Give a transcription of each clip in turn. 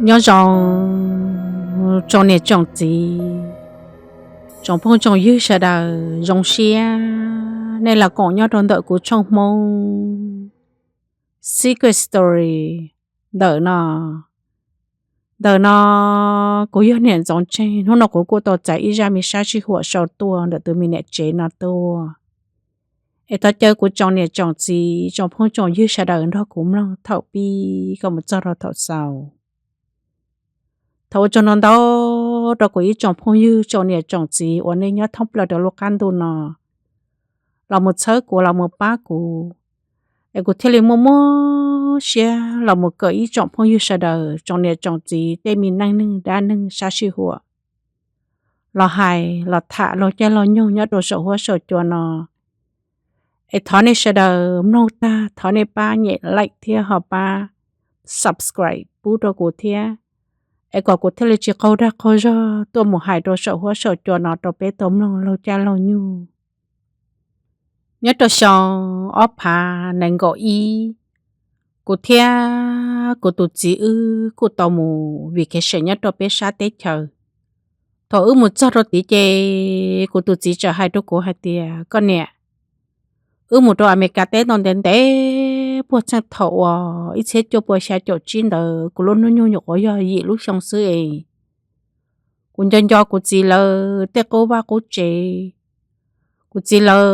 Nyob zoo tsoom niam tsoom txiv, tsoom phooj tsoom ywg sawv daws, zoo siab nej los koom nyob rau ntawm kuv tshooj Hmoob Secret Story ntawm no. Ntawm no kuv yog niam Ntxoov Tseg. Hnub no kuv kuj tau txais ib zaj me sab sij huam sau tuaj ntawm tus me niam tsev no tuaj. Es thov caw kuv tsoom niam tsoom txiv, tsoom phooj tsoom ywg sawv daws nrog kuv mloog thaum pib kom mus txog rau thaum xaus. Thov ua tsaug ntau ntau rau kuv ib tsoom phooj ywg, tsoom niam tsoom txiv uas nej nyob thoob plaws rau lub qab ntuj no los mus txhawb kuv, los mus pab kuv, es kuv thiaj li muaj muaj siab los mus kawm ib tsoom phooj ywg sawv daws, tsoom niam tsoom txiv tej me neej neeg dab neeg sab sij huam los hais los tham laug caij laug nyoog nyob rau saum huab saum cua no. Es thov nej sawv daws mloog tag thov nej pab nyem like thiab ho pab subscribe pub rau kuv thiab, es kom kuv thiaj li tsis qaug dag qaug zog tuaj mus hais rau saum huab saum cua no rau peb tau mloog laug caij laug nyoog. Nyob rau xyoo ob phav nees nkaum ib, kuv thiab kuv tus txiv wb kuj tau mus vacation nyob rau peb sab teb chaws. Thaum wb mus txog rau tid ces kuv tus txiv txawm hais rau kuv hais tias, koj niam, wb mus rau Amelikas teb tau ntev ntev puag txheej thaum uas ib txhiab cuaj pua xya caum tsib ntawd kuv lub hnub nyoog nyuam qhuav yog yim lub xyoo xwb es kuv nco nco kuv txiv lawv tej qub vaj qub tsev. Kuv txiv lawv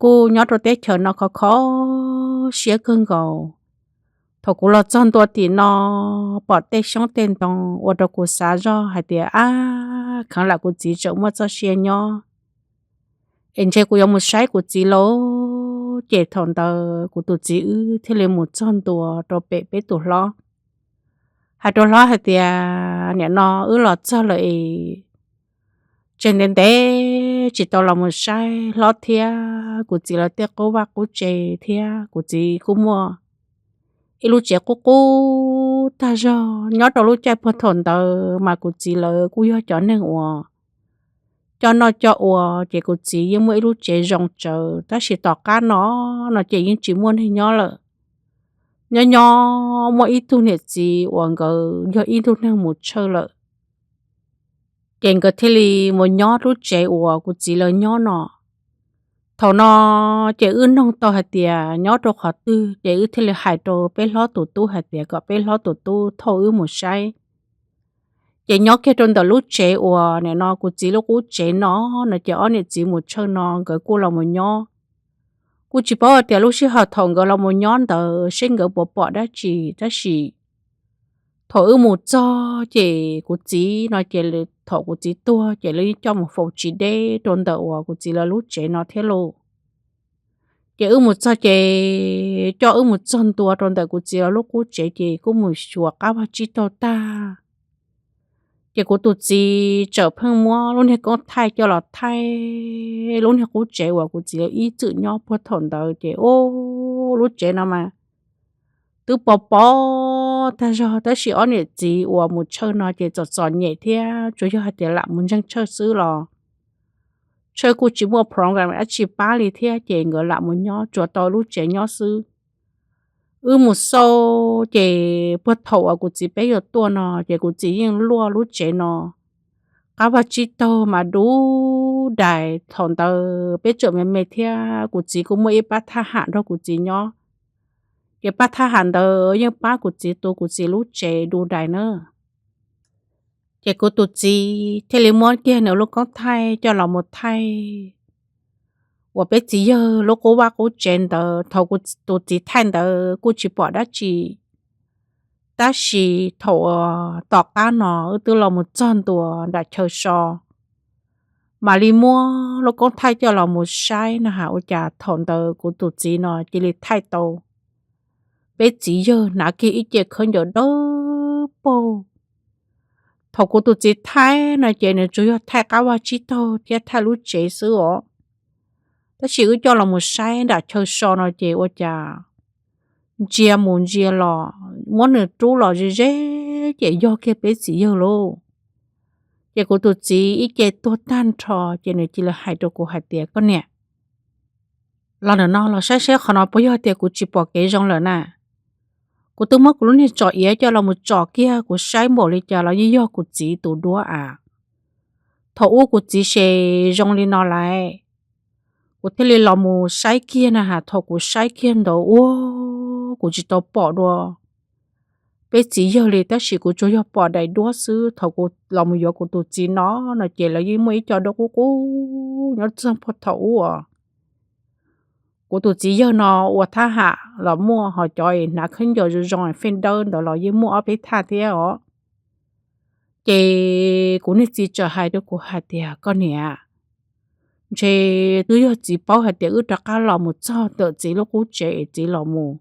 kuj nyob rau teb chaws no khov kho siab kawg nkaus. Thaum kuv los txog ntua tim no pom tej xyoob tej ntoo ua rau kuv xav zoj hais tias ab, kheev lam kuv txiv tseem muaj txoj sia nyob es ntshe kuv yuav mus saib kuv txiv lauj. Ces thaum ntawd kuv tus txiv wb thiaj li mus txog ntua rau pem peb tus hlob, hais rau hlob hais tias, niam, no wb los txog lawm es tseg ntev ntev tsis tau los mus saib hlob thiab kuv txiv lawv tej qub vaj qub tsev thiab kuv txiv kuj muaj ib lub tsev qub qub tag zog. Nyob rau lub caij puag thaum ntawd mas kuv txiv lawv kuj yog cov neeg uas coj noj coj ua, ces kuv txiv yeej muaj ib lub tsev zoo tsawv, tab sis tom qab no, no ces yeej tsis muaj neeg nyob lawm. Nyob nyob muaj ib tug niam txiv uas nkawd yog ib tug neeg mus tshawj lawm, ces nkawd thiaj li mus nyob lub tsev uas kuv txiv lawv nyob no. Thaum no ces wb noog tau hais tias nyob rau qhov twg, ces wb thiaj li hais rau peb hlob tus tub hais tias kom peb hlob tus tub thauj wb mus saib. Ces nyob kiag rau ntawm lub tsev uas nim no kuv txiv lub qub tsev no, no ces ob niam txiv mus tshawj no nkawd kuj los mus nyob. Kuj tsis paub hais tias lub sij hawm thaum nkawd los mus nyob ntawd seb nkawd puas pom dab tsi, tab sis thaum wb mus txog ces kuv txiv no ces thaum kuv txiv tuag ces lawv coj mus faus tsis deb rau ntawm uas kuv txiv lawv lub tsev no thiab lauj. Ces wb mus txog ces coj wb mus txog ntua rau ntawm kuv txiv lawv lub qub tsev ces kuj mus xyuas qab vag tsib taug tag. Ces kuv tus txiv txawm pheej muab lub niag koob thaij coj los thaij lub niag qub tsev uas kuv txiv lawv ib txwm nyob puag thaum ntawd ces, o, lub tsev no mas twb pos pos tag zog, tab sis ob niam txiv uas mus tshawj no ces txom txom nyem thiab tsuas yog hais tias lam mus ntseeg tshawj xwb los tshawj kuj tsis muaj program dab tsi pab li thiab, ces nkawd lam mus nyob tsuas tau lub tsev nyob xwb. Wb mus xauj ces puag thaum uas kuv txiv peb yuav tuaj no ces kuv txiv yeej luaj lub tsev no qab vag tsib taug mas du dais. Thaum ntawd peb tseem me me thiab kuv txiv kuj muaj ib pab thab ham nrog kuv txiv nyob, ces pab thab ham ntawd yeej pab kuv txiv tu kuv txiv lub tsev du dais na. Ces kuv tus txiv thiaj li muab kiag nws lub koob thaij coj los mus thaij uas peb txiv yawg lub qub vaj qub tsev ntawd. Thaum kuv tus txiv thaij ntawd kuj tsis pom dab tsi, tab sis thaum uas tom qab no wb twb los mus txog ntua nram chaw so, mam li muab lub koob thaij coj los mus saib na has ua cas thaum ntawd kuv tus txiv no cia li thaij tau peb txiv yawg hnav kiag ib ce khaub ncaws dawb paug. Thaum kuv tus txiv thaij no ces nws tsuas yog thaij qab vag tsib taug thiab thaij lub tsev xwb os. Tab sis wb coj los mus saib nram chaw so no ces ua cas ntsia mus ntsia los muab nws rub los ze ze ces yog kiag peb txiv yawg lauj. Ces kuv tus txiv ib ce tuag tag nrho ces nws cia li hais rau kuv hais tias, koj niam, los ntawm no los saib seb qhov no puas yog tias kuv tsis pom kev zoo lawm na. Kuv twb muab kuv lub niag tsom iav coj los mus tsom kiag, kuv saib npaum li cas los yeej yog kuv txiv tus duab as. Thaum ub kuv txiv se zoo li no lawm. Kuv thiaj li los mus saib kiag na has, thaum kuv saib kiag ntawd ua, kuv tsis tau pom dua peb txiv yawg li, tab sis kuv tsuas yog pom daim duab xwb. Thaum kuv los mus yuav kuv tus txiv no, no ces lawv yeej muaj ib co duab qub qub nyob txog puag thaum ub os. Kuv tus txiv yawg no ua thab ham los muaj, ho cov es hnav khaub ncaws zoo zoo feej dawb ntawd los yeej muaj ob peb thaj thiab os. Ces kuv niag txiv txawm hais rau kuv hais tias, koj niam, ntshe twb yog txiv paub hais tias wb rov qab los mus txog ntawm txiv lub qub tsev es txiv los mus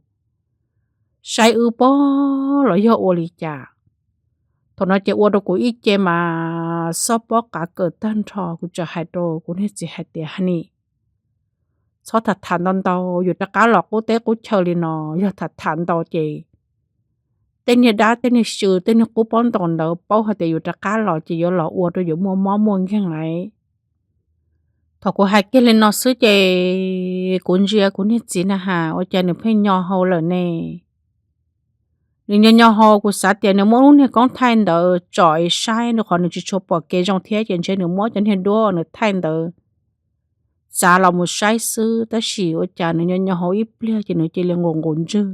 saib wb pob los yog ua li cas. Thaum no ces ua rau kuv ib ce mas xob pob qav kawm tag nrho. Kuv txawm hais rau kuv niag txiv hais tias, ha ni, txhob tham tham ntau ntau, yus rov qab los qub teb qub chaw li no, yog tham tham ntau ces tej niag dab tej niag xyw tej niag qub pob ntaus ntawd paub hais tias yus rov qab los ces yuav los ua rau yus muaj mob muaj nkeeg lawm. Thaum kuv hais kiag li no xwb ces kuv ntsia kuv niag txiv na has ua cas nws pheej nyo hau lawm ne. Nws nyo nyo hau, kuv xav tias nws muab lub niag koob thaij ntawd tsom es saib, rau qhov nws tsis tshua pom kev zoo thiab ces ntshe nws muab cov niag duab nws thaij ntawd txav los mus saib xwb. Tab sis ua cas nws nyo nyo hau ib pliag ces nws cia li nqus nqus ntswg.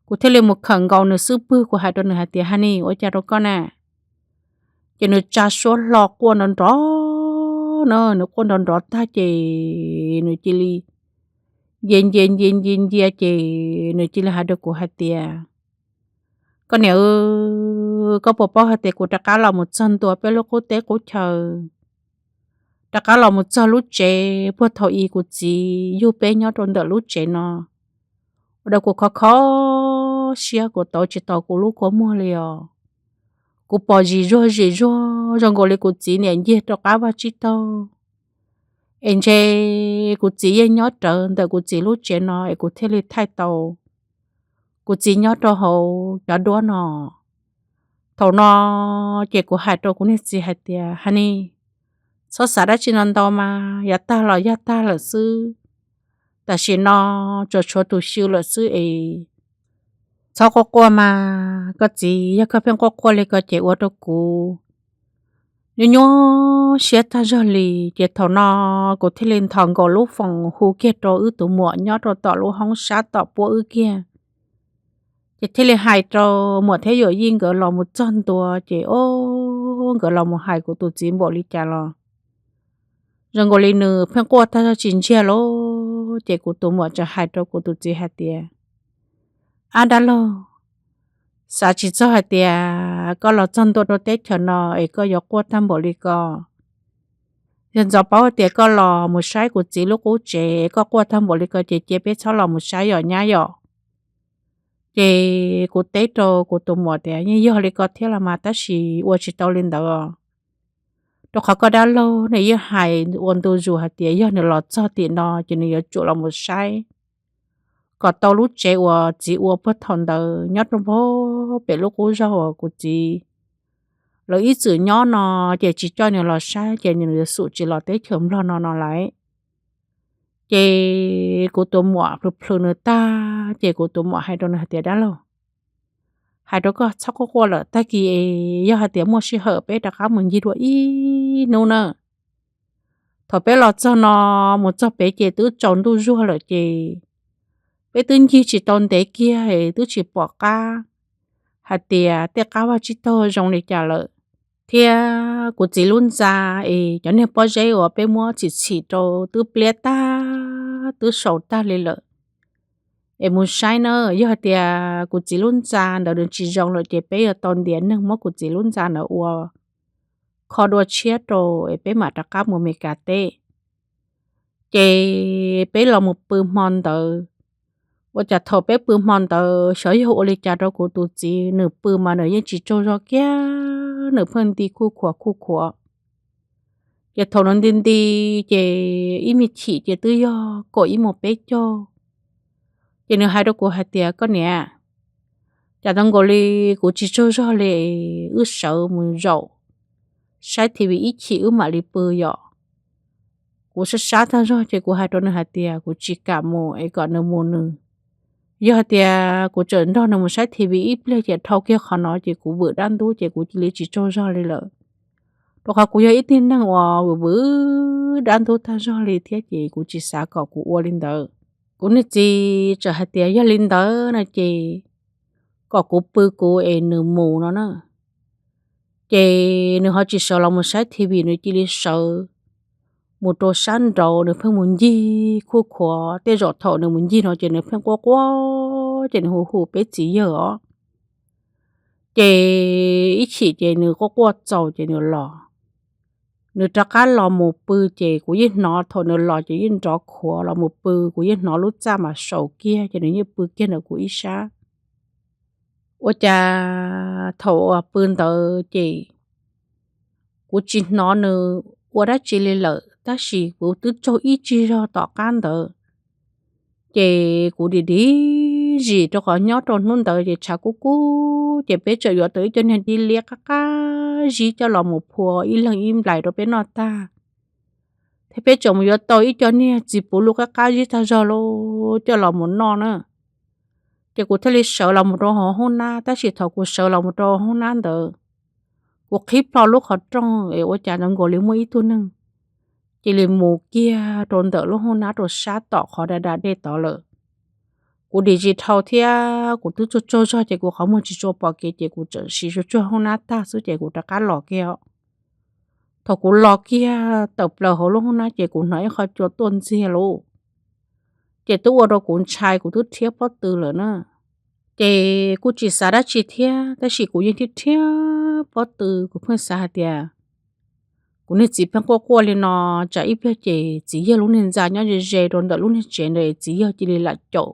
Kuv thiaj li mus khawm nkaus nws xub pwg, kuv hais rau nws hais tias, ha ni, ua cas rau koj na? Ces nws tsa suab hlo quaj nrov nrov na, nws quaj nrov nrov tag ces nws cia li nce nce nce nce nce ces nws cia li hais rau kuv hais tias, koj niam, koj puas paub hais tias kuv rov qab los mus txog ntua peb lub qub teb qub chaw, rov qab los mus txog lub tsev puag thaum i kuv txiv yug peb nyob rau ntawm lub tsev no, ua rau kuv khov kho siab, kuv tau tsis tau kuv lub kua muag li os. Kuv pom zis zuag zis zuag zoo nkaus li kuv txiv niam ncig rau qab vaj tsib taug. Es ntshe kuv txiv yeej nyob rawv ntawm kuv txiv lub tsev no es kuv thiaj li thaij tau kuv txiv nyob rau hauv cov duab no. Thaum no ces kuv hais rau kuv niag txiv hais tias, ha ni, txhob xav dab tsi no ntau mas, yav tag los yog tag lawm xwb. Tam sim no tsuas tshuav tus xyw lawm xwb es txhob quaj quaj mas. Koj txiv, yog koj pheej quaj quaj li ko ces ua rau kuv nyuaj nyuaj siab tag zog li. Ces thaum no kuv thiaj li nthos nkaus lub foos hu kiag rau wb tus muam nyob rau tom lub hoob sab tom puab wb kiag. Ces thiaj li hais rau muam thiab yawm yij nkawd los mus txog ntua ces, o, nkawd los mus hais kuv tus txiv npaum li cas los zoo nkaus li nws pheej quaj tag zog tsis ntsiag lauj. Ces kuv tus muam txawm hais rau kuv tus txiv hais tias, ab dab laug, xav tsis txog hais tias koj los txog ntua rau teb chaws no es koj yuav quaj tag npaum li ko. Yog ntxov paub hais tias koj los mus saib kuv txiv lub qub tsev koj quaj tag npaum li ko ces cia peb txhob los mus saib yom nyab yom. Ces kuv teb rau kuv tus muam tias, yeej yog li ko thiab los mas, tab sis ua tsis tau li ntawd os. Rau qhov koj dab laug nws yeej hais ua ntu zus hais tias yog nws los txog tim no ces nws yuav tsum los mus saib kom tau lub tsev uas txiv ua puag thaum ntawd nyob rau pem lub qub zog uas kuv txiv lawv ib txwm nyob no, ces tsis coj nws los saib ces nws yuav xum tsis los teb chaws Nplog no no lawm. Ces kuv tus muam plhws plhws nws tag ces kuv tus muam hais rau nws hais tias, dab laug, hais rau koj txhob quaj quaj lawm, tag kis yog hais tias muaj sij hawm peb rov qab mus ncig dua ib hnub na. Thaum peb los txog no, mus txog pem ces twb tsaus ntuj zuag lawm ces peb twb ncig tsis tau ntev kiag es twb tsis pom qab hais tias tej qab vaj tsib taug zoo li cas lawm, thiab kuv txiv lub ntxa es cov niag pob zeb uas peb muab txhim txhim rau twb pliab tag twb saus tag li lawm. Es mus saib na, yog hais tias kuv txiv lub ntxa ntawd nws tsis zoo lawm ces peb yuav tau ntiav neeg muab kuv txiv lub ntxa ntawd ua kho dua tshiab rau es peb mam rov qab mus Meskas teb. Ces peb los mus pw hmo ntawd. Ua cas thaum peb pw hmo ntawd xyov yog ua li cas rau kuv tus txiv, nws pw mas nws yeej tsis tsaug zog kiag, nws pheej nti khuj khuav khuj khuav. Ces thaum nws nti nti ces ib me chim ces twb yog kaum ib moos peb caug. Ces nws hais rau kuv hais tias, koj niam, cas tau nkaus li kuv tsis tsaug zog li, wb sawv mus zaum saib T V ib chim wb mam li pw yom. Kuv sab sab tag zog ces kuv hais rau nws hais tias kuv tsis kam mus es kom nws mus nws, Yog hais tias kuv tseem nrog nws mus saib T V ib pliag ces dhau kiag qhov no ces kuv vwm dab ntub ces kuv cia li tsis tsaug zog li lawm. Rau qhov kuv yog ib tug neeg uas vwm vwm dab ntub tag zog li thiab ces kuv tsis xav kom kuv ua li ntawd. Kuv niag txiv txawm hais tias yog li ntawd no ces kom kuv pw kuv es nws mus no na. Ces nws ho tsis sawv los mus saib T V, nws cia li sawv mus rau sab nraud, nws pheej mus ncig khuj khuav. Tej zaum thaum nws mus ncig no ces nws pheej quaj quaj ces nws hu hu peb txiv yawg os. Ces ib chim ces nws quaj quaj txaus ces nws los, nws rov qab los mus pw ces kuv yeej hnov thaum nws los ces yeej nrov khuav los mus pw, kuv yeej hnov lub txaj mas saum kiag ces nws yeej pw kiag ntawm kuv ib sab. Ua cas thaum uas pw ntawd ces kuv tsis hnov nws ua dab tsi li lawm, tab sis kuv twb tsaug ib tsig zog tom qab ntawd. Ces kuv dim dim zis rau qhov nyob rau hnub ntawd ces tshav kub kub ces peb tseem yuav tau ib co niag dib liab qab qab zib coj los mus phua ib leeg ib nplais rau peb noj tag, thiab peb tseem mus yuav tau ib co niag txiv puv luj qab qab zib tag zog los coj los mus noj na. Ces kuv thiaj li sawv los mus rau hauv hoob nab, tab sis thaum kuv sawv los mus rau hauv hoob nab ntawd, kuv qhib plho lub qhov rooj es ua cas zoo nkaus li muaj ib tug neeg cia li mus kiag rau ntawm lub hoob nab rau sab tom qhov da da dej tod lawm. Kuv dim tsis dhau thiab kuv twb tsaug tsaug zog ces kuv qhov muag tsis tshua pom kev ces kuv txawm siv tsuag tsuag hoob nab tag xwb ces kuv rov qab los kiag. Thaum kuv los kiag tawm plaws hauv lub hoob nab ces kuv hnov ib qho cua tuaj ntxiag lauj. Ces twb ua rau kuv ntshai, kuv twb rhiab pob tw lawm na. Ces kuj tsis xav dab tsi thiab, tab sis kuv yeej rhiab rhiab pob tw, kuv pheej xav hais tias kuv niag txiv pheej quaj quaj li no, tsam ib pliag ces txiv yawg lub niag ntxa nyob ze ze rau ntawm lub niag tsev ntawd, txiv yawg cia li lam caum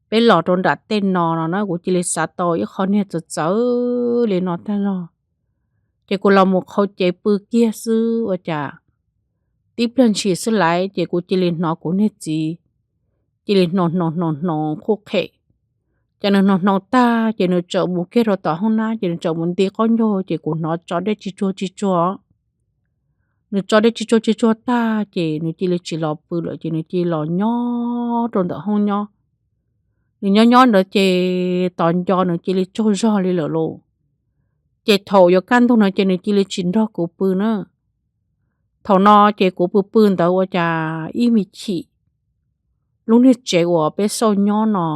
peb los rau nram tej no no na. Kuv cia li xav tau ib qho niag txawv txawv li no tag zog, ces kuv los mus qhau cev pw kiag xwb ua cas tib pliag ntshis xwb laiv ces kuv cia li hnov kuv niag txiv cia li hnoos hnoos hnoos hnoos qhuj qhem. Ces nws hnoos hnoos tag ces nws txawm mus kiag rau tom hoob nab ces nws txawm mus nti qaub ncaug ces kuv hnov tso dej tsis tsuag tsis tsuag. Nws tso dej tsis tsuag tsis tsuag tag ces nws cia li tsis los pw lawm ces nws cia li los nyob rau ntawm hoob nyob. Nws nyob nyob ntawd ces tos nco nws cia li tsaug zog li lawm lauj. Ces thaum yuav kaj ntug no ces nws cia li tsis nrog kuv pw na. Thaum no ces kuv pw pw ntawd ua cas ib me chim lub niag tsev uas peb xauj nyob no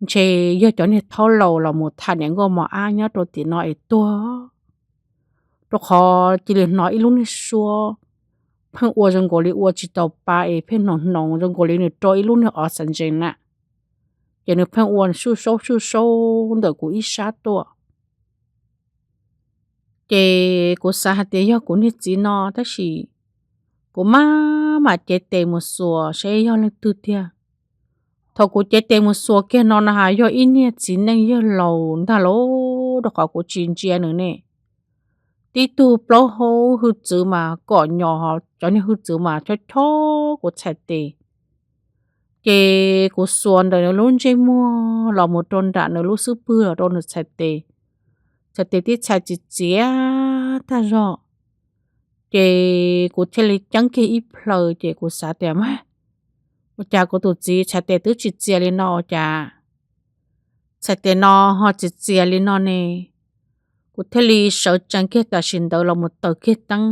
ntshe yog cov niag thaub laus los mus tham niam nkauj mos ab nyob rau tim no es tuag, rau qhov cia li hnov ib lub niag suab pheej ua zoo nkaus li ua tsis tau pa es pheej hnoos hnoos zoo nkaus li nws rau ib lub niag o xas ntsees na. Ces nws pheej ua suj saub suj saub ntawm kuv ib sab tuaj. Ces kuv xav hais tias yog kuv niag txiv no tab sis kuv maj mam cev tes mus xuas saib yog leej twg tiag. Thaum kuv cev tes mus xuas kiag no na has yog ib niag txiv neej yawg laus ntag lauj, rau qhov kuv tsis ntsia nws ne. Tib tug plaub hau hwj txwv mas kom nyos, cov niag hwj txwv mas chob chob kuv txhais tes. Ces kuv xuas ntawm nws lub ntsej muag los mus rau nram nws lub xub pwg los rau nws txhais tes, txhais tes tib txhais txias txias tag zog. Ces kuv thiaj li ceeb kiag ib plhaw ces kuv xav tias mas ua cas kuv tus txiv txhais tes twb tsis txias li no ua cas txhais tes no ho txias txias li no ne. Kuv thiaj li sawv tsees kiag tam sim ntawd los mus taws kiag teeb.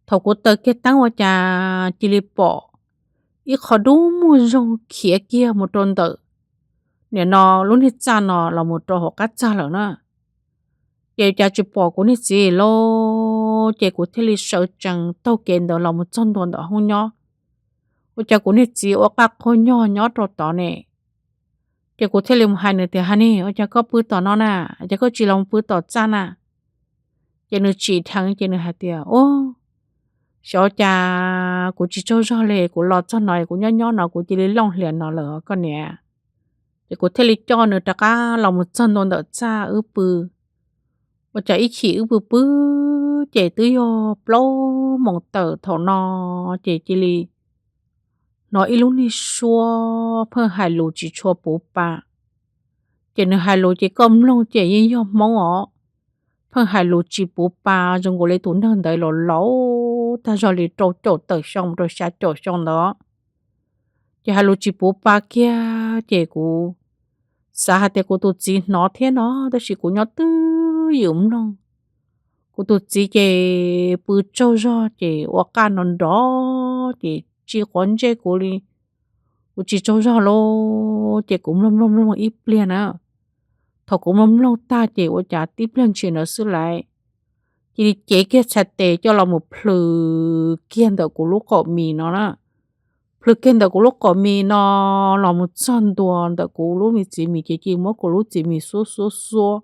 Thaum kuv taws kiag teeb ua cas cia li pom ib qho dub muag zoo khiav kiag mus rau ntawm nim no lub niag txaj no los mus rau hauv qab txaj lawm na. Ces cas tsis pom kuv niag txiv lauj, ces kuv thiaj li sawv tsees taug kev ntawd los mus txog ntua ntawm hoob nyob. Ua cas kuv niag txiv ua qaj qaug nyog nyob rau tod ne. Ces kuv thiaj li mus hais nws tias, Hais ne, ua cas koj pw tom no na, ua cas koj tsis los pw tom txaj na? Ces nws tsim dheev ces nws hais tias, Ub, xyov cas kuv tsis tsaug zog li, kuv los txog no kuv nyob nyob no kuv cia li looj hlias no lawm koj niam. Ces kuv thiaj li coj nws rov qab los mus txog ntua ntawm txaj wb pw. Ua cas ib chim wb pw pw ces twb yog plaub moos tawm thaum no, ces cia li hnov ib lub niag suab pheej hais lus tsis tshua puv pa. Ces nws hais lus ces koj mloog ces yeej yog Hmoob os, pheej hais lus tsis puv pa zoo nkaus li tus neeg ntawd los laus tag zog li rau caum tawm xyoo mus rau xya caum xyoo ntawd. Ces hais lus tsis puv pa kiag ces kuv xav hais tias kuv tus txiv hnov thiab no, tab sis kuv nyob twj ywm mloog. Kuv tus txiv ces pw tsaug zog ces ua qaj nrov nrov ces tsis quav ntsej kuv li. Kuv tsis tsaug zog lauj, ces kuv mloog mloog mloog ib pliag na. Thaum kuv mloog mloog tag ces ua cas tib pliag ntshis ntawd xwb lawm, cia li cev kiag txhais tes coj los mus plhws kiag ntawm kuv lub qaum mis no na. Plhws kiag ntawm kuv lub qaum mis no los mus txog ntua ntawm kuv lub me txiv mis ces cia li muab kuv lub txiv mis xuab xuab xuab.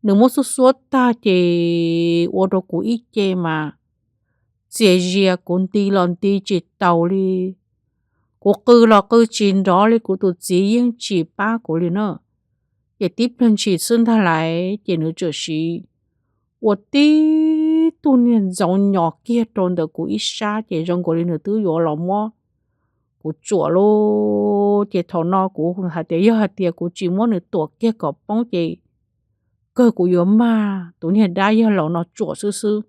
Nws muab xuab xuab tag ces ua rau kuv ib ce mas txias zias, kuv nti los nti tsis taus li. Kuv qw los qw tsis nrov li, kuv tus txiv yeej tsis pab kuv li na. Ces tib pliag ntshis xwb ntag lawm ces nws txawm siv ua tib tug niag ntxoov nyos kiag rau ntawm kuv ib sab ces zoo nkaus li nws twb yuav los muab kuv tsuam lauj. Ces thaum no kuv hais tias yog hais tias kuv tsis muab nws tuam kiag kom poob ces kawg kuv yuav mag tus niag dab yawg laus no tsuam xwb xwb.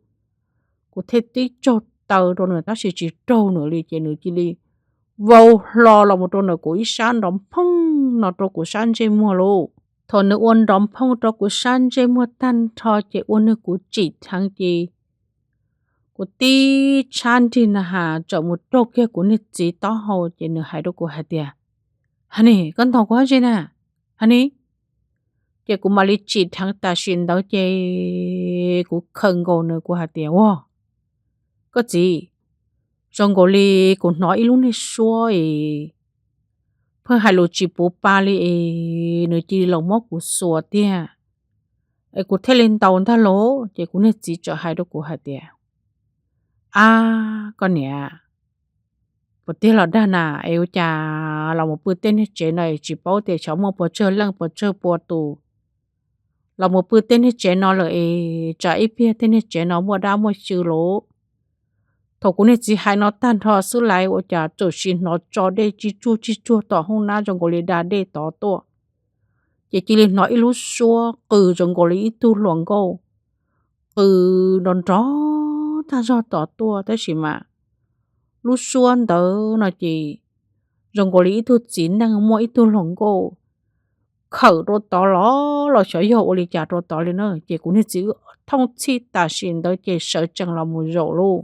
Kuv thiaj tib tsaug taw rau nws tab sis tsis raug nws li ces nws cia li vau hlo los mus rau ntawm kuv ib sab nrov nphooj no rau kuv sab ntsej muag lauj. Thaum nws ua nrov nphooj rau kuv sab ntsej muag tag nrho ces ua nws kuv tsim dheev ces kuv tib tshab nrig na has txawm mus raug kiag kuv niag txiv taub hau ces nws hais rau kuv hais tias, Ha ni, koj ntaus kuv dab tsi na? Ha ni. Ces kuv mam li tsim dheev tam sim ntawd ces kuv khawm nkaus nws, kuv hais tias, Ua, koj txiv, zoo nkaus li kuv hnov ib lub niag suab es pheej hais lus tsis puv pa li es nws cia li los muab kuv xuas tiag. Es kuv thiaj li ntaus ntag lauj. Ces kuv niag txiv txawm hais rau kuv hais tias, Ab, koj niam, puas tiag los dag na, es ua cas los mus pw tej niag tsev no es tsis paub tias xyov muaj puas tsawg leej puas tsawg pua tus los mus pw tej niag tsev no lawm es tsam ib pliag tej niag tsev no muaj dab muaj xyw lauj? Thaum kuv niag txiv hais no tag nrho xwb lawm ua cas txawm sim hnov tso dej tsib tsuag tsib tsuag tom hoob nab zoo nkaus li da dej tod tuaj. Ces cia li hnov ib lub suab qw zoo nkaus li ib tug hluas nkauj qw nrov nrov tag zog tod tuaj, tab sis mas lub suab ntawd no ces zoo nkaus li ib tug txiv neej muaj ib tug hluas nkauj khawm rau tod los los xyov yog ua li cas rau tod li na. Ces kuv niag txiv wb thooj txhij tam sim ntawd ces sawv tsees los mus zaum lauj.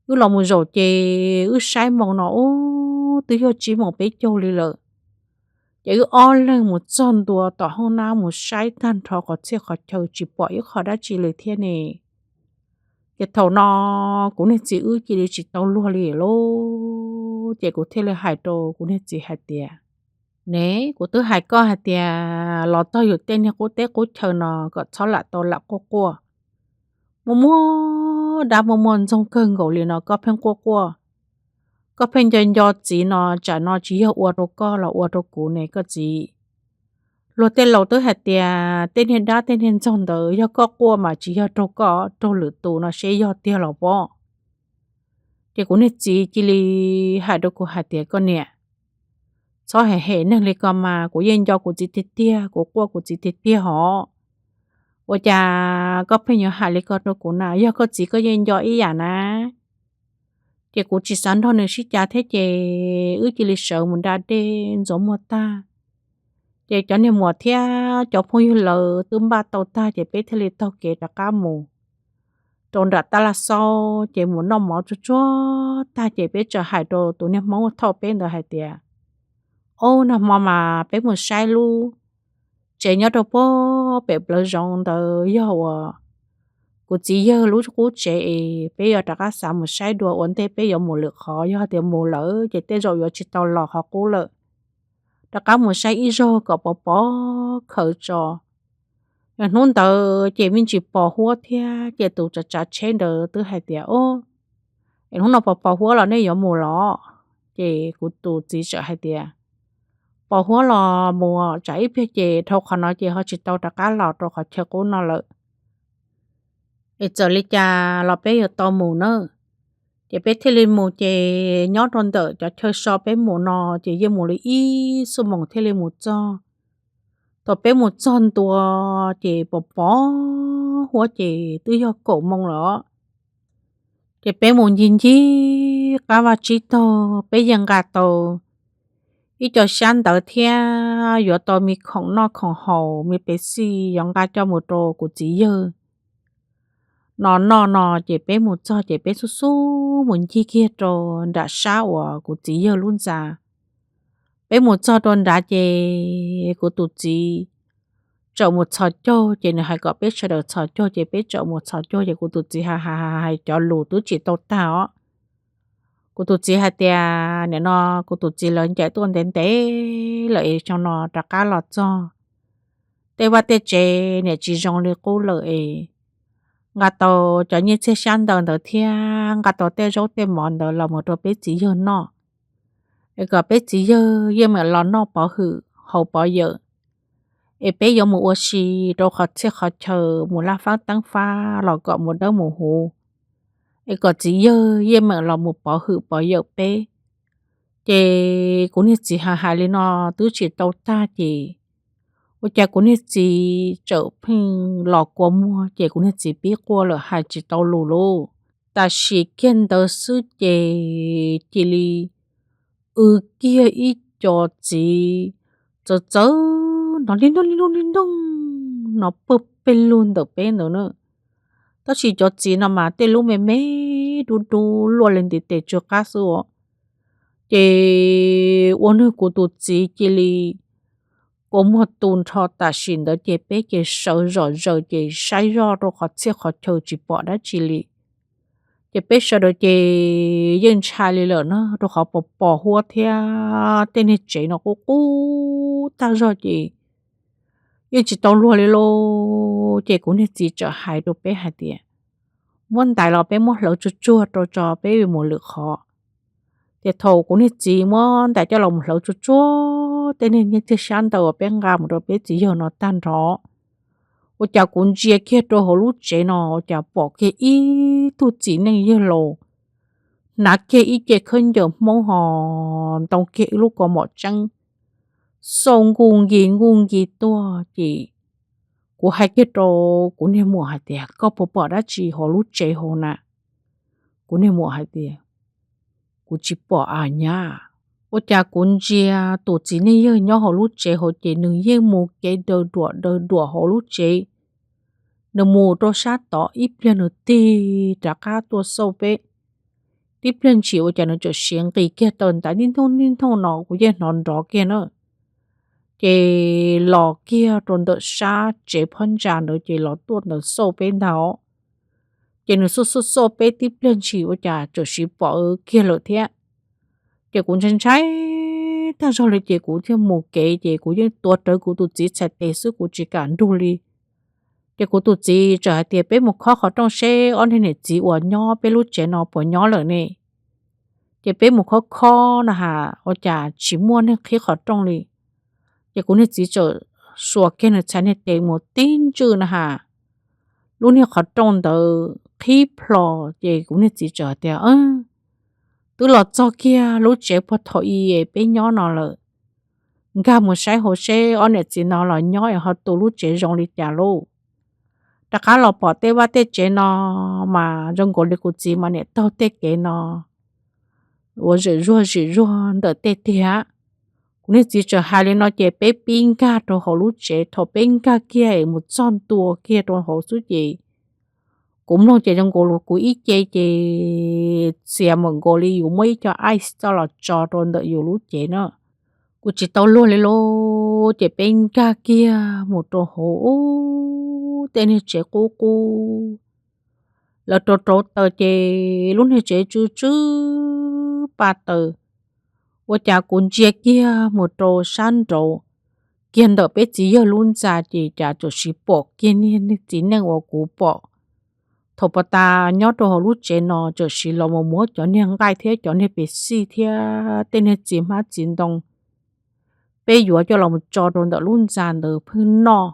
Wb los mus zaum ces wb saib moos no ub twb yog tsib moos peb caug li lawm. Ces wb ob leeg mus txog ntua tom hoob nab mus saib tag nrho qhov txhia qhov chaw tsis pom ib qho dab tsi li thiab ne. Ces thaum no kuv niag txiv wb cia li tsis tau luag li lauj, ces kuv thiaj li hais rau kuv niag txiv hais tias, Ne, kuv twb hais koj hais tias los txog yus tej niag qub teb qub chaw no kom txhob lam tau lam quaj quaj. Muaj muaj dab muaj muaj ntxoog kawg nkaus li no koj pheej quaj quaj, koj pheej nco nco txiv no, tsam no tsis yog ua rau koj los ua rau kuv ne koj txiv. Luag tej laus twb hais tias tej niag dab tej niag ntxoog ntawd yog koj quaj mas tsis yog raug koj, raug lwm tus no seb yog tiag los pob. Ces kuv niag txiv cia li hais rau kuv hais tias, Koj niam, txhob hem hem neeg li ko mas, kuv yeej nco kuv txiv tiag tiag, kuv quaj kuv txiv tiag tiag hos. Ua cas koj pheej yuav hais li ko rau kuv na? Yog koj txiv koj yeej nco ib yam na. Ces kuv tsis xav nrog nws sib cav thiab ces wb cia li sawv mus da dej ntxuav muag tag. Ces cov niag muam thiab cov phooj ywg lawv twb npaj tau tag ces peb thiaj li taug kev rov qab mus rau nram tab laj xaub ces mus noj mov tsuag tsuag tag ces peb txawm hais rau tus niag Hmoob thauj peb ntawd hais tias, Ob, nag hmo mas peb mus saib lub tsev nyob rau puag pem plawv zoov ntawd yog uas kuv txiv yawg lub qub tsev es peb yuav rov qab xav mus saib dua ua ntej peb yuav mus lwm qhov, yog tias mus lawm ces tej zaum yuav tsis tau los qhov qub lawm. Rov qab mus saib ib zaug kom pov pov khaws tso. Hnub ntawd ces me ntsis pos huab thiab ces tus tsav tsav tsheb ntawd twb hais tias, Ob, es hnub no pos pos huab los nej yuav mus los? Ces kuv tus txiv txawm hais tias, Pos huab los mus, tsam ib pliag ces dhau qhov no ces ho tsis tau rov qab los rau qhov chaw qub no lawm. Es txawm li cas los peb yuav tau mus na. Ces peb thiaj li mus ces nyob rau ntawm cov chaw so peb mus no ces yeej mus li ib xuab moos thiaj li mus txog. Thaum peb mus txog ntua ces pos pov huab ces twb yog kaum moo lawm. Ces peb mus ncig ncig qab vaj tsib taug peb yeej nqa tau ib co xyab ntawv thiab yuav tau me khoom noj khoom haus me pev xij yuav nqa coj mus rau kuv txiv yawg no noj no. Ces peb mus txog ces peb xub xub mus ncig kiag rau nram sab uas kuv txiv yawg lub ntxa. Peb mus txog rau nrad ces kuv tus txiv txawm mus txhos caug, ces nws hais kom peb sawv daws txhos caug ces peb txawm mus txhos caug ces kuv tus txiv hais hais hais cov lus twb tsis tau tag os. Kuv tus txiv hais tias nim no kuv tus txiv lawv ncaim tuaj ntev ntev lawm es xyoo no rov qab los txog tej vaj tej tsev niam tsis zoo li qub lawm es nqa tau cov nyiaj txiag xyab ntawv ntawd thiab nqa tau tej zaub tej mov ntawd los mus rau peb txiv yawg noj, es kom peb txiv yawg yeej meem los noj pov hwm haus pov yawm, es peb yuav mus ua si rau qhov txhia qhov chaw mus laj faab teeb fab los kom mus dawb mus huv, es kom txiv yawg yeej meem los mus pov hwm pov yawm peb. Ces kuv niag txiv hais hais li no twb tsis tau tag ces ua cas kuv niag txiv txawm pheej los kua muag ces kuv niag txiv pib quaj lawm hais tsis tau lus lauj. Tam sim kiag ntawd xwb ces cia li w kiag ib co txiv txawv txawv no li ntoog li ntoog li ntoog no pawg peg lug ntawm peb ntawd na. Tab sis cov txiv no mas tej lub me me dub dub luaj li ntiv tes tsw qab xwb os. Ces ua nwg kuv tus txiv cia li kua muag tu nrho tam sim ntawd ces peb ces sawv zom zaws ces saib zoj rau qhov txhia qhov chaw tsis pom dab tsi li. Ces peb sawv daws ces yeej ntshai li lawm na, rau qhov pos pos huab thiab tej niag tsev no qub qub tag zog ces yeej tsis tau luag li lauj. Ces kuv niag txiv txawm hais rau peb hais tias, muab ntais los peb muab hlawv tsuag tsuag rau tso peb mus lwm qhov. Ces thaum kuv niag txiv muab ntais coj los mus hlawv tsuag tsuag tej niag nyiaj txiag xyab ntawv uas peb nqa mus rau peb txiv yawg no tag nrho, ua cas kuv ntsia kiag rau hauv lub tsev no ua cas pom kiag ib tug txiv neej yawg laus hnav kiag ib ce khaub ncaws Hmoob ho ntoo kiag ib lub kaus mom tseeb xauj nkuj nkis nkuj nkis tuaj ces kuv hais kiag rau kuv niag muam hais tias, koj puas pom dab tsi hauv lub tsev hauv na? Kuv niag muam hais tias, kuv tsis pom a nyab. Ua cas kuv ntsia tus txiv neej yawg nyob hauv lub tsev hauv ces nws yeej mus kev daws duam daws duam hauv lub tsev. Nws mus rau sab tod ib pliag nws tig rov qab tuaj xauj peb. Tib pliag ntshis ua cas nws txawm siav nqis kiag taw ntaiv nij ntoog nij ntoog no kuv yeej hnov nrov kiag na. Ces los kiag rau ntawm sab tsev phab ntsa ntawd ces los tuaj ntawd xauj peb ntag. Ces nws xauj xauj xauj peb tib pliag ntshis ua cas txawm siv pom kiag lawm thiab. Ces kuv ntshai ntshai tag zog li ces kuv thiaj mus kev ces kuv yeej tuav rawv kuv tus txiv txhais tes xwb kuv tsis kam nrug li. Ces kuv tus txiv txawm hais tias peb mus khob qhov rooj seb ob niag niam txiv uas nyob peb lub tsev no puas nyob lawm ne. Ces peb mus khob khob na has ua cas tsis muaj neeg qhib qhov rooj li. Ces kuv niag txiv txawm xuas kiag nws txhais niag tes mus tib ntswj na has, lub niag qhov rooj ntawd qhib plho. Ces kuv niag txiv txawm hais tias, twb los txog kiag lub tsev puag thaum i peb nyob no lawm, nkag mus saib hauv seb ob niam txiv no los nyob es ho tu lub tsev zoo li cas lauj. Rov qab los pom tej vaj tej tsev no mas zoo nkaus li kuv txiv mas niam taug tej kev no ua zim zuag zim zuag ntawm tej tiag. Kuv niag txiv txawm hais li no ces peb pib nkag rau hauv lub tsev, thaum peb nkag kiag es mus txog ntua kiag rau hauv xwb ces kuv mloog ces zoo nkaus li kuv ib ce ces txias mam nkaus li yus muab ib co ice coj los tso rau ntawm yus lub cev na. Kuv tsis tau luag li lauj, ces peb nkag kiag mus rau hauv ub tej niag tsev qub qub, lawv rauv rauv taws ces lub niag tsev tsw tsw pa taws. Ua cas kuv ntsia kiag mus rau sab nraud kiag ntawm peb txiv yawg lub ntxa ces cas txawm siv pom kiag niag txiv neej uas kuv pom thaum pas tas nyob rau hauv lub tsev no, txawm siv los mus muab cov niag nqaij thiab cov niag pes xij thiab tej niag txiv hmab txiv ntoo peb yuav coj los mus tso rau ntawm lub ntxa ntawd pheej noj.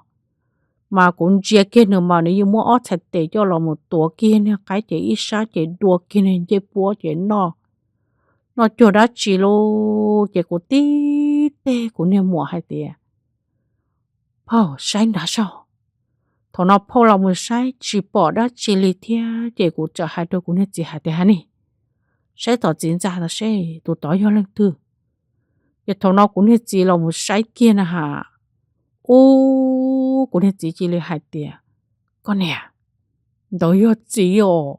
Mas kuv ntsia kiag nws mas nws yeej muab ob txhais tes coj los mus tuav kiag niag qaib ces ib sab ces dua kiag niag ncej puab ces noj. Noj cuag dab tsi lauj, ces kuv tib teg kuv niag muam hais tias, phauj, saib nrad saib. Thaum no phauj los mus saib tsis pom dab tsi li thiab ces kuv txawm hais rau kuv niag txiv hais tias, ha ni, saib tom txiv ntxa seb tus tod yog leej twg. Ces thaum no kuv niag txiv los mus saib kiag na has, ub, kuv niag txiv cia li hais tias, koj niam, ntawd yog txiv os.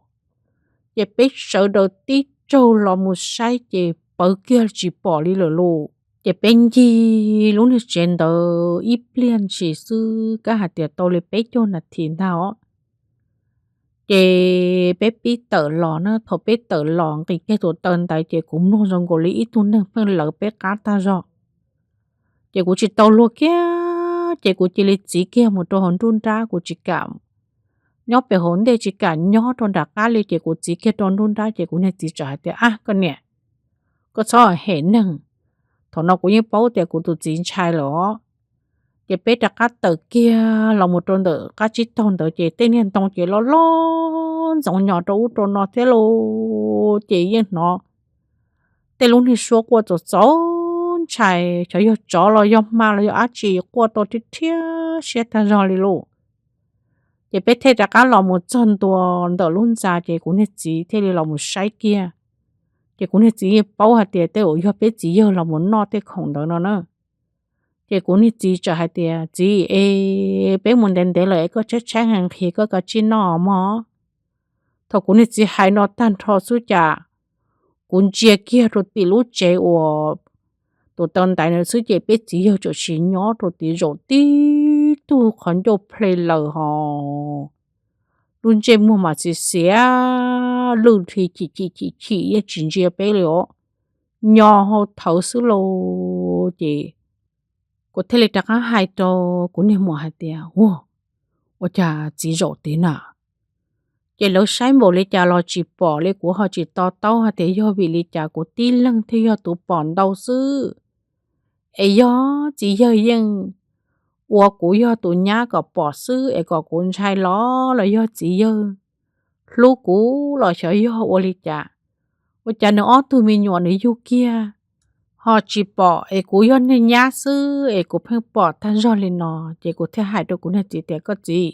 Ces peb sawv daws tib tsaug los mus saib ces pawv kiag tsis pom li lawm lauj. Ces peb ncig lub niag tsev ntawd ib pliag ntshis xwb, kab hais tias tau li peb caug nas this ntag os. Ces peb pib tawm los na, thaum peb tawm los nqis kiag tus taw ntaiv ces kuv mloog zoo nkaus li ib tug neeg pheej lawv peb qab tag zog. Ces kuv tsis tau luag kiag, ces kuv cia li txiv kiag mus rau hauv nruab nrab, kuv tsis kam nyob pem hauv ntej, tsis kam nyob rau nram qab li, ces kuv txiv kiag rau nruab nrab. Ces kuv niag txiv txawm hais tias, ab, koj niam, koj txhob hem neeg, thaum no kuv yeej paub tias kuv tus txiv ntshai lawm os. Ces peb rov qab tawm kiag los mus rau ntawm qab tsib taug ntawd ces tej niag ntoo ces loj loj ntxoov nyos rau ub rau no thiab lauj. Ces yeej hnov tej lub niag suab quaj txaus txaus ntshai, xyov yog tsov los yog hma los yog dab tsi quaj tau rhiab rhiab siab tag zog li lauj. Ces peb thiaj rov qab los mus txog ntua ntawm lub ntxa, ces kuv niag txiv thiaj li los mus saib kiag. Ces kuv niag txiv yeej paub hais tias tej zaum yog peb txiv yawg los mus noj tej khoom ntawd no na. Ces kuv niag txiv txawm hais tias, txiv, es peb mus ntev ntev lawm es koj tshaib tshaib nqhis nqhis, koj kav tsij noj mog. Thaum kuv niag txiv hais no tag nrho xwb cas kuv ntsia kiag rau tim lub tsev uas tus taw ntaiv ntawd xwb ces peb txiv yawg txawm sim nyob rau tim zaum tib tug qhov ncauj ple laws hos, lub ntsej muag mas xiav xiav, lwj hli chim chim chim chim, yeej tsis ntsia peb li os, nyo hau thawv xwb lauj. Ces kuv thiaj li rov qab hais rau kuv niag muam hais tias, ua, ua cas txiv zaum tid na? Ces lawv saib npaum li cas los tsis pom li, kuv ho tsis to taub hais tias yog vim li cas kuv tib leeg thiaj yog tus pom ntau xwb. Es yog txiv yawg yeej ua kuv yog tus nyab kom pom xwb es kom kuv ntshai los, los yog txiv yawg hlub kuv los xyov yog ua li cas, ua cas nws ob tug me nyuam nws yug kiag ho tsis pom es kuv yog niag nyab xwb es kuv pheej pom tag zog li no. Ces kuv thiaj hais rau kuv niag txiv tias, koj txiv,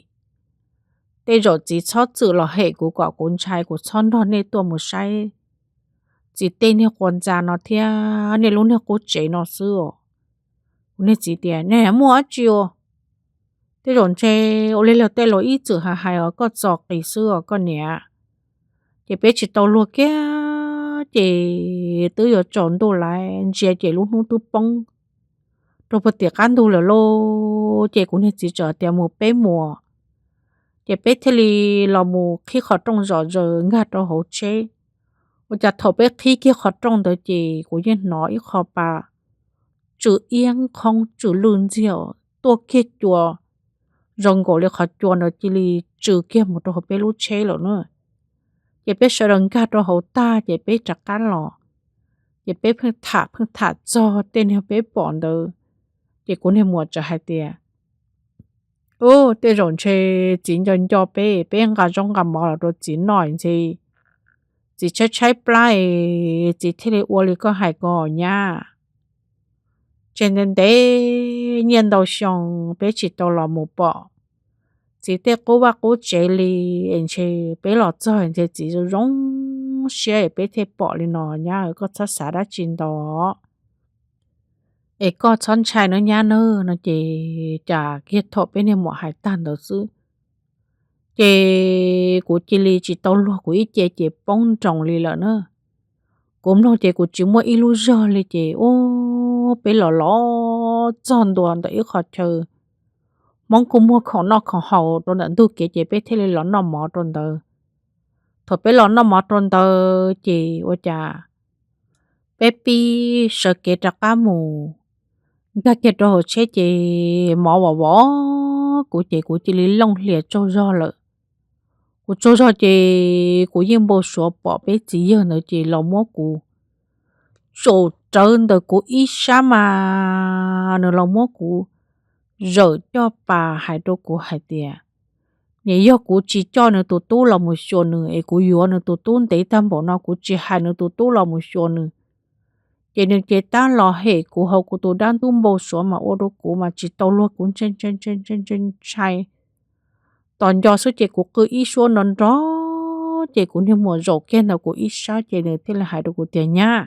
tej zaum txiv txhob txwm los hem kuv kom kuv ntshai, kuv txhob nrog nej tuaj mus saib txiv tej niag quas ntxa no thiab nej lub niag qub tsev no xwb os. Kuv niag txiv tias, nej muaj dab tsi os? Tej zaum ntshe ua li luag tej laus ib txwm hais hais os, koj txo qis xwb os koj niam. Ces peb tsis tau luag kiag, ces twb yuav tsaus ntuj lawm, ntsia ces lub hnub twb poob rau puag tim qab ntug lawm lauj. Ces kuv niag txiv txawm tias, mus peb mus. Ces peb thiaj li los mus qhib qhov rooj zom zaws nkag rau hauv tsheb. Ua cas thaum peb qhib kiag qhov rooj ntawd ces kuv yeej hnov ib qho pa tsw iab qhoob tsw lwj ntxiag tuaj kiag cua, zoo nkaus li qhov cua ntawd cia li tsw kiag mus rau hauv peb lub tsheb lawm na. Ces peb sawv daws nkag rau hauv tag ces peb rov qab los, ces peb pheej tham pheej tham txog tej niag peb pom ntawd. Ces kuv niag muam txawm hais tias, ub, tej zaum ntshe txiv nco nco peb, peb nqa zaub nqa mov los rau txiv noj ntshe txiv tshaib tshaib plab es txiv thiaj li ua li koj hais ko nyab. Tseg ntev ntev nyiaj ntau xyoo peb tsis tau los mus pom txiv tej qub vaj qub tsev li, es ntshe peb los txog ntshe txiv zoo zoo siab es peb thiaj pom li no nyab, koj txhob xav dab tsi ntau es koj txhob ntshai nawb nyab nawb no. Ces cas kiag thaum peb niag muam hais tag ntawd xwb ces kuv cia li tsis tau luag, kuv ib ce ces poob nroos li lawm na. Kuv mloog ces kuv tsis muaj ib lub zog li ces ub, peb los los txog ntua ntawm ib qho chaw Hmoob kuj muag khoom noj khoom haus rau ntawm ntug kev ces peb thiaj li los noj mov rau ntawd. Thaum peb los noj mov rau ntawd ces ua cas peb pib sawv kev rov qab mus nkag kiag rau hauv tsheb ces mov vam vov kuv ces kuv cia li looj hlias tsaug zog lawm. Kuv tsaug zog ces kuv yeej npau suav pom peb txiv yawg ntawd ces los muab kuv tsaum rawv ntawm kuv ib sab mas nws los muab kuv zawm coj pas hais rau kuv hais tias, niam, yog kuv tsis coj nws tus tub los mus xyuas nws es kuv yuav nws tus tub ntev tag npaum no kuv tsis hais nws tus tub los mus xyuas nws, ces nws ces tab los hem kuv hauv kuv tus dab ntub npau suav mas ua rau kuv mas tsis tau luag, kuv ntshai ntshai ntshai ntshai ntshai ntshai. Tos nco xwb ces kuv qw ib suab nrov nrov Ces kuv niag muam zaum kiag ntawm kuv ib sab ces nws thiaj li hais rau kuv tias, Nyab,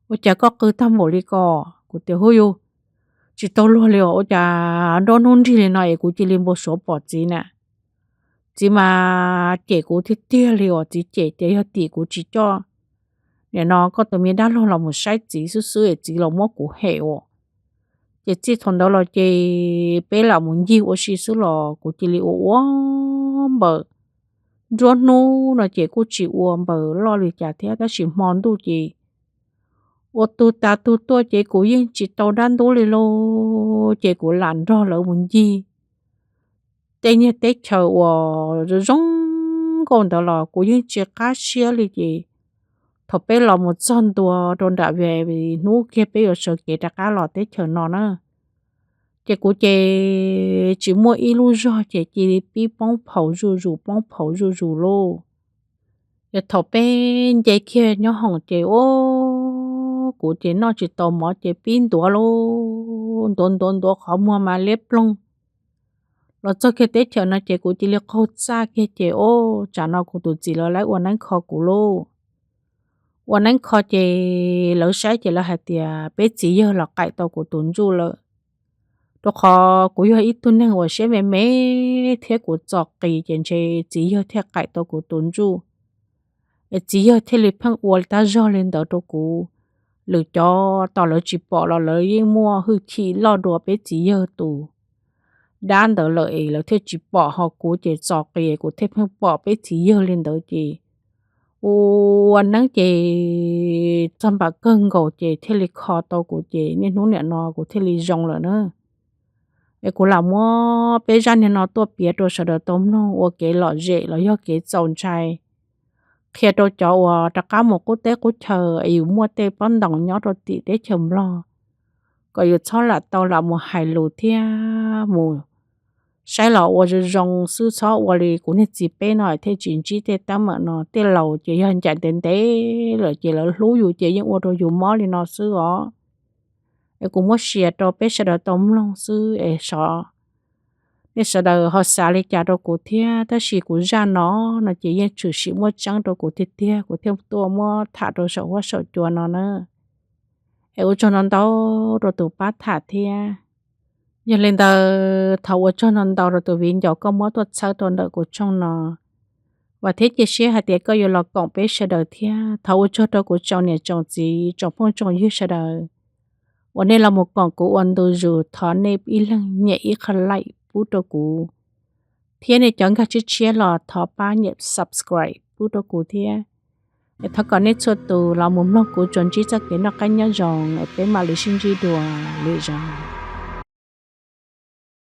ua cas koj qw tag npaum li ko? Kuv tias, Huv yus, tsis tau luag li os, ua cas nruab hnub nrig li no es kuv cia li npau suav pom txiv na. Txiv mas cem kuv tiag tiag li os, txiv cem tias yog tim kuv tsis coj nim no koj tus me dab laug los mus saib txiv xwb xwb es txiv los muab kuv hem os. Ces txij thaum ntawd los ces peb lam mus ncig ua si xwb los kuv cia li ua ua npaws. Nruab hnub no ces kuj tsis ua npaws loj li cas thiab, tab sis hmo ntuj ces ua tug tas tug tuaj ces kuv yeej tsis tau dab ntub li lauj. Ces kuv lam nrog lawv mus ncig tej niag teb chaws uas zoo zoo nkauj ntawd los kuv yeej tsis qab siab li. Ces thaum peb los mus txog ntua rau nram Vias, hnub kiag peb yuav sawv kev rov qab los teb chaws no na, ces kuv ces tsis muaj ib lub zog ces cia li pib poob phaum zuj zus poob phaum zuj zus lauj. Ces thaum peb nce kiag nyob hoom ces ua kuv ces noj tsis tau mov ces pib ntuav lauj, ntuav ntuav ntuav qhov muag mas liab ploog. Los txog kiag teb chaws no ces kuv cia li qaug txaj kiag ces ua tsam no kuv tus txiv lawv lawv ua neeb kho kuv lauj. Ua neeb kho ces lawv saib ces lawv hais tias peb txiv yawg los qaim tau kuv tus ntsuj lawm. Rau qhov kuv yog ib tug neeg uas siab me me thiab kuv txo qis ces ntshe txiv yawg thiaj qaim tau kuv tus ntsuj. Es txiv yawg thiaj li pheej ua tab zog li ntawd rau kuv. Lwm cov tos lawv tsis pom los lawv yeej muaj hwj chim loj dua peb txiv yawg tus dab ntawd lawm es lawv thiaj tsis pom, ho kuv ces txo qis kuv thiaj pheej pom peb txiv yawg li ntawd ces ua neeb ces txog npaum kawg nkaus ces thiaj li kho tau kuv ces niaj hnub nim no kuv thiaj li zoo lawm na. Es kuv lam muab peb zaj niag no tuaj piav rau sawv daws tau mloog ua kev lom zem los yog kev txaus ntshai, qhia rau cov uas rov qab mus qub teb qub chaw es yus muaj tej pob ntoos nyob rau tim teb chaws Nplog, kom yus txhob lam tau lam mus hais lus thiab mus saib los ua zoo zoo xwb, txhob ua li kuv niag txiv peb no thiaj tsis ntsib tej teeb meem no. Tej laus ces yog ncaim ntev ntev lawm ces lawv hlub yus ces yeej ua rau yus mob li no xwb os. Es kuv muab share rau peb sawv daws tau mloog xwb es xyov nej sawv daws ho xav li cas rau kuv thiab, tab sis kuv zaj no no ces yeej tshwm sim muaj tseeb rau kuv tiag tiag kuv thiaj tuaj muab tham rau saum huab saum cua no na. Es ua tsaug ntau ntau rau tus pab tham thiab. Yog li ntawd thov ua tsaug ntau ntau rau tus viv ncaus koj muab tuaj txhawb rau ntawm kuv tshooj no. Vam thiab cia siab hais tias koj yuav los koom peb sawv daws thiab. Thov ua tsaug rau kuv tsoom niam tsoom txiv tsoom phooj tsoom ywg sawv daws uas nej los mus koom kuv ua ntu zus, thov nej ib leeg nyem ib qho like pub rau kuv, thiab nej cov nkag tshiab tshiab los thov pab nyem subscribe pub rau kuv thiab. Es thov kom nej txhua tus los mus mloog kuv tsuas ntsib txoj kev noj qab nyob zoo es peb mam li sib ntsib dua lwm zaus.